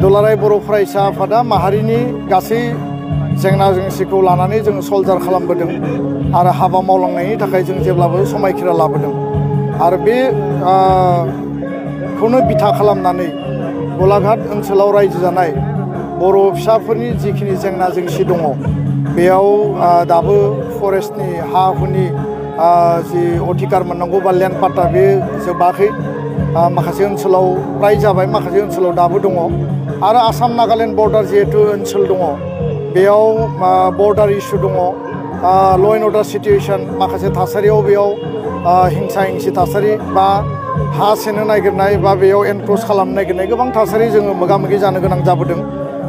दुलाराय बर' फरायसा आफादा माहारिनि गासै जेंना जेंसिखौ लानानै जों सल्जार खालामबोदों आरो हाबा मावलांनायनि थाखाय जों जेब्लाबो समायखिरा लाबोदों आरो बे खौनो बिथा खालामनानै गलाघाट ओनसोलाव रायजो जानाय बर' फिसाफोरनि जिखिनि जेंना जेंसि दङ बेयाव दाबो फरेस्टनि हा हुनि जि अधिकार मोननांगौ बा लेन्ड पाट्टा बे जोबाखै माखासे ओनसोलाव प्राय जाबाय माखासे ओनसोलाव दाबो दङ आरो आसाम नागालेण्ड बर्डार जिहेतु ओनसोल दङ बेयाव बर्डार इस्यु दङ ल' एन्ड अर्डार सिटुएसन माखासे थासारियाव बेयाव हिंसा हिंसि थासारि बा हा सेनो नागिरनाय बा बेयाव एनक्रोच खालामनो नागिरनाय गोबां थासारि जोङो मोगा मोगि जानो गोनां जाबोदों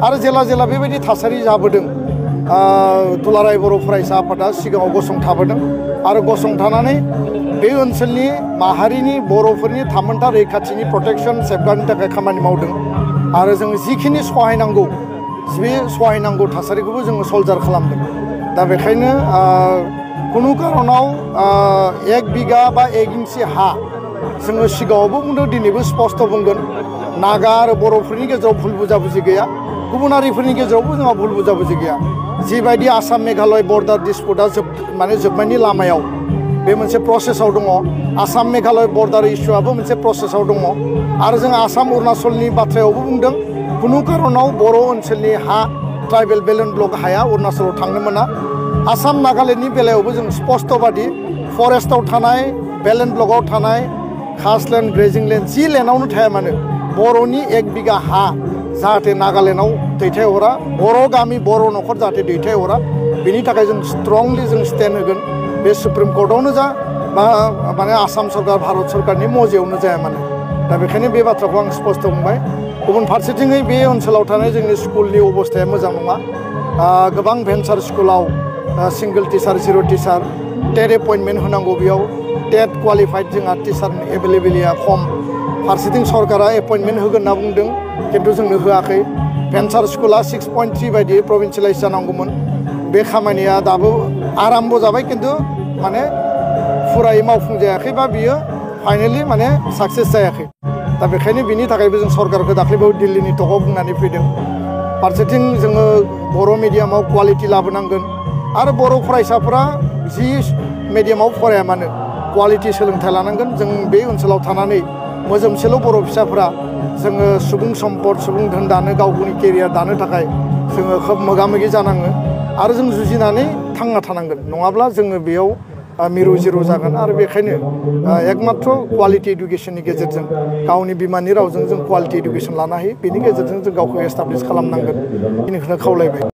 आरो जेला बेबायदि थासारि जाबोदों दुलाराय बर' फरायसा आफादा सिगाङाव गसंथाबोदों आरो गसंथानानै बे ओनसोलनि माहारिनि बर'फोरनि थामोनथा रैखाथिनि प्रटेक्शन सेफगार्डनि थाखाय खामानि मावदों आरो जों जिखिनि सहायनांगौ बे सहायनांगौ थासारिखौबो जोङो सल्जार खालामदों दा बेखायनो कुनु कारनाव 1 बिघा बा 1 इंसि हा जोङो सिगाङावबो बुंदों दिनैबो स्पष्ट बुंगोन नागा आरो बर'फोरनि गेजेराव भुल बुजाबुजि गैया गुबुनारिफोरनि गेजेरावबो जोंहा भुल बुजाबुजि गैया जिबायदि आसाम मेघालय बर्डार डिसपुटआ जोबनायनि लामायाव बे मोनसे प्रसेसआव दङ आसाम मेघालय बर्डार इस्युआबो मोनसे प्रसेसआव दङ आरो जों आसाम अरुणाचलनि बाथ्रायावबो बुंदों कुनु कारनाव बर' ओनसोलनि हा ट्राइबेल बेलेन्ड ब्लक हाया अरुणाचलाव थांनो मोना आसाम नागालेण्डनि बेलायावबो जों स्पष्टबादि फरेस्टआव थानाय बेलेन्ड ब्लकआव थानाय खासलेण्ड ग्रेजिं लेण्ड जि लेण्डआवनो थाया मानो बर'नि 1 बिघा हा जाहाथे नागालेण्डआव दैथायहरा बर' गामि बर' न'खर जाहाथे दैथायहरा बेनि थाखाय जों स्ट्रंलि जों स्टेन्ड होगोन बे सुप्रिम कर्टआवनो जा बा माने आसाम सरकार भारत सरकारनि मजियावनो जाया मानो दा बेखायनो बे बाथ्राखौ आं स्पष्ट बुंबाय गुबुन फारसेथिङै बे ओनसोलाव थानाय जोंनि स्कुलनि अबस्थाया मोजां नङा गोबां भेन्सार स्कुलाव सिंगल टिचार जिर' टिचार टेट एपइन्टमेन्ट होनांगौ बेयाव टेट क्वालिफाइड जोंहा टिचारनि एभेलेबिलिटिया खम फारसेथिं सरकारा एपइन्टमेन्ट होगोन होनना बुंदों खिन्थु जोंनो होआखै भेन्सार स्कुला 6.3 बायदि प्रभिन्सियेलाइज जानांगौमोन बे खामानिया दाबो आराम्भ जाबाय खिन्थु माने फुरायै मावफुंजायाखै बा बियो फाइनेलि माने साक्सेस जायाखै दा बेखायनो बिनि थाखायबो जों सरकारखौ दाख्लैबो दिल्लीनि टकआव बुंनानै फैदों फारसेथिं जोङो बर' मिडियामाव क्वालिटि लाबोनांगोन आरो बर' फरायसाफोरा जि मिडियामाव फराया मानो क्वालिटि सोलोंथाइ लानांगोन जों बे ओनसोलाव थानानै मोजोमसेल' बर' फिसाफोरा जोङो सुबुं सम्पद सुबुं धोन दानो गावनि केरियार दानो थाखाय जोङो खोब मोगा मोगि जानाङो आरो जों जुजिनानै थांना थानांगोन नङाब्ला जोङो बेयाव मिरु जिरु जागोन आरो बेखायनो एकमात्र क्वालिटि इडुकेसननि गेजेरजों गावनि बिमानि रावजों जों क्वालिटि इडुकेसन लानो हायो बेनि गेजेरजों जों गावखौ एस्टाब्लिश खालामनांगोन बेनिखौनो खावलायबाय।